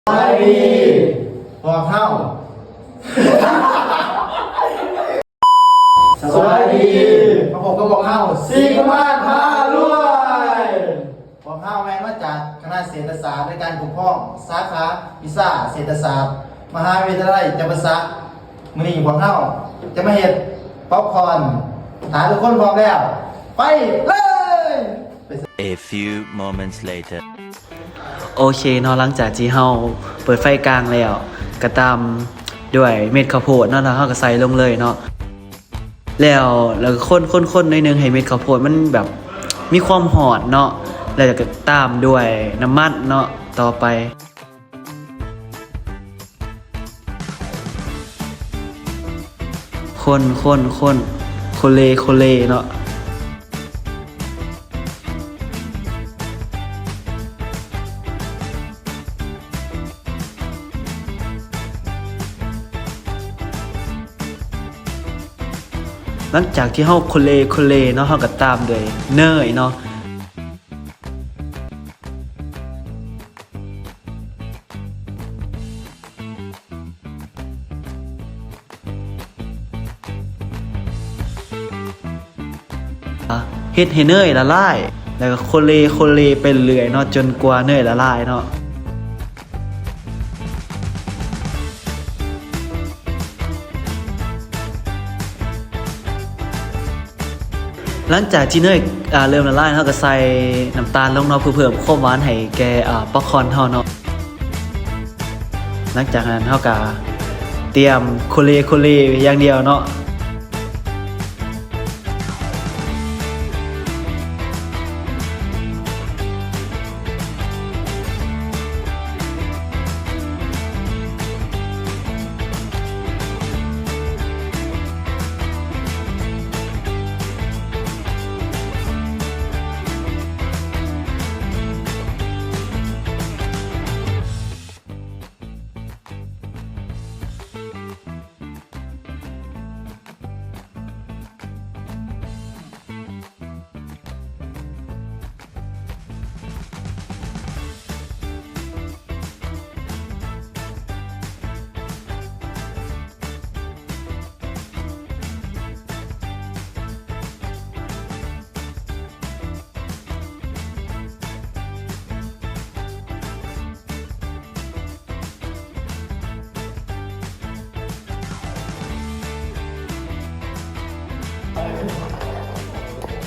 ສະບາຍດີ ພວກເຮົາ ສະບາຍດີ ມາພົບກັບພວກເຮົາ ສີ່ກຸມານພາລວຍ. ພວກເຮົາແມ່ນມາຈາກຄະນະເສດຖະສາດ ແລະ ການປົກຄອງ ສາຂາວິຊາເສດຖະສາດ ມະຫາວິທະຍາໄລຈຳປາສັກ. ມື້ນີ້ພວກເຮົາຈະມາເຮັດປັອບຄອນ. ຖ້າທຸກຄົນພ້ອມແລ້ວ ໄປເລີຍ! A few moments later. ໂອເຄເນາະ, ຫຼັງຈາກທີ່ເຮົາເປີດໄຟກາງແລ້ວ ກະຕາມດ້ວຍເມັດເຂົ້າໂພດເນາະ, ແລ້ວເຮົາກະໃສ່ລົງເລີຍເນາະ. ແລ້ວ ແລ້ວກະຄົນໆໆໜ້ອຍໜຶ່ງ ໃຫ້ເມັດເຂົ້າໂພດມັນແບບມີຄວາມຮ້ອນເນາະ, ແລ້ວກະຕາມດ້ວຍນ້ຳມັນເນາະ ຕໍ່ໄປ. ຄົນໆໆ ໂຄເລໂຄເລເນາະ. ຫຼັງຈາກທີ່ເຮົາໂຄເລໂຄເລເນາະ, ເຮົາກະຕາມດ້ວຍເນີຍເນາະ. ເຮັດໃຫ້ເນີຍລະລາຍ ແລ້ວກະໂຄເລໂຄເລໄປເລື້ອຍເນາະ ຈົນກວ່າເນີຍລະລາຍເນາະ. ຫຼັງຈາກທີ່ເນີຍ ອາ ເລີ່ມລະລາຍ ເຮົາກະໃສ່ນ້ຳຕານລົງເນາະ ເພື່ອເພີ່ມຄວາມຫວານໃຫ້ແກ່ ອາ ປັອບຄອນເຮົາເນາະ. ຫຼັງຈາກນັ້ນເຮົາກະຕຽມໂຄເລໂຄເລຢ່າງດຽວເນາະ.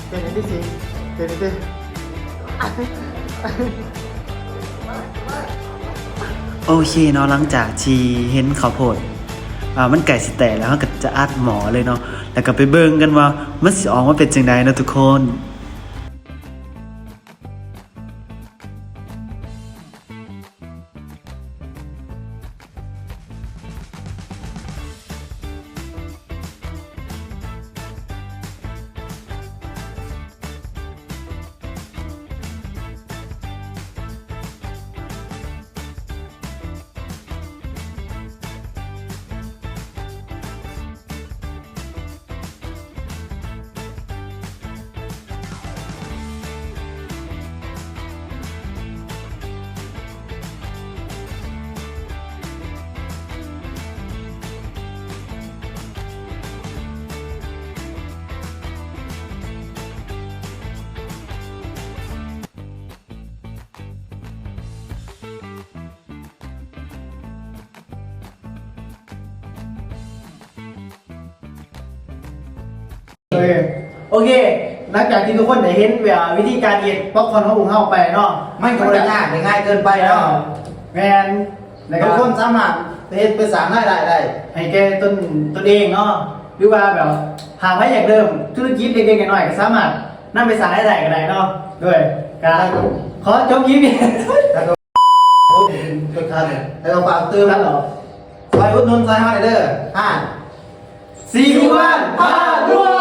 ເປັນຈັ່ງຊີ້ ເປັນຈັ່ງຊີ້. ໂອເຄເນາະ, ຫຼັງຈາກທີ່ເຫັນເຂົ້າໂພດ ອາ ມັນໃກ້ຊິແຕກແລ້ວ ເຮົາກະຈະອັດໝໍ້ເລີຍເນາະ ແລ້ວກະໄປເບິ່ງກັນວ່າມັນຊິອອກມາເປັນຈັ່ງໃດເນາະທຸກຄົນ. ໂອເຄ ໂອເຄ ຫຼັງຈາກທີ່ທຸກຄົນໄດ້ເຫັນ ແບບວ່າ ວິທີການເຮັດປັອບຄອນຂອງພວກເຮົາໄປເນາະ ມັນກະບໍ່ໄດ້ຍາກ ໄດ້ງ່າຍເກີນໄປເນາະ. ແມ່ນ ແລ້ວກະທຸກຄົນສາມາດໄປເຮັດໄປສ້າງລາຍໄດ້ໄດ້ ໃຫ້ແກ່ຕົນ ຕົນເອງເນາະ ຫຼືວ່າແບບ ຖ້າໃຜຢາກເລີ່ມທຸລະກິດເລັກໆນ້ອຍໆ ກະສາມາດນຳໄປສ້າງລາຍໄດ້ກະໄດ້ເນາະ. ໂດຍ ກະຂໍຈົບຄລິບນີ້ ໂອ້ ເປັນຕົວແທນເລີຍ ແລ້ວກະຝາກເຕືອນ ຊ່ອຍອຸດໜູນຊ່ອຍເຮົາແດ່ເດີ ຮ້ານ ສີ່ກຸມານພາລວຍ.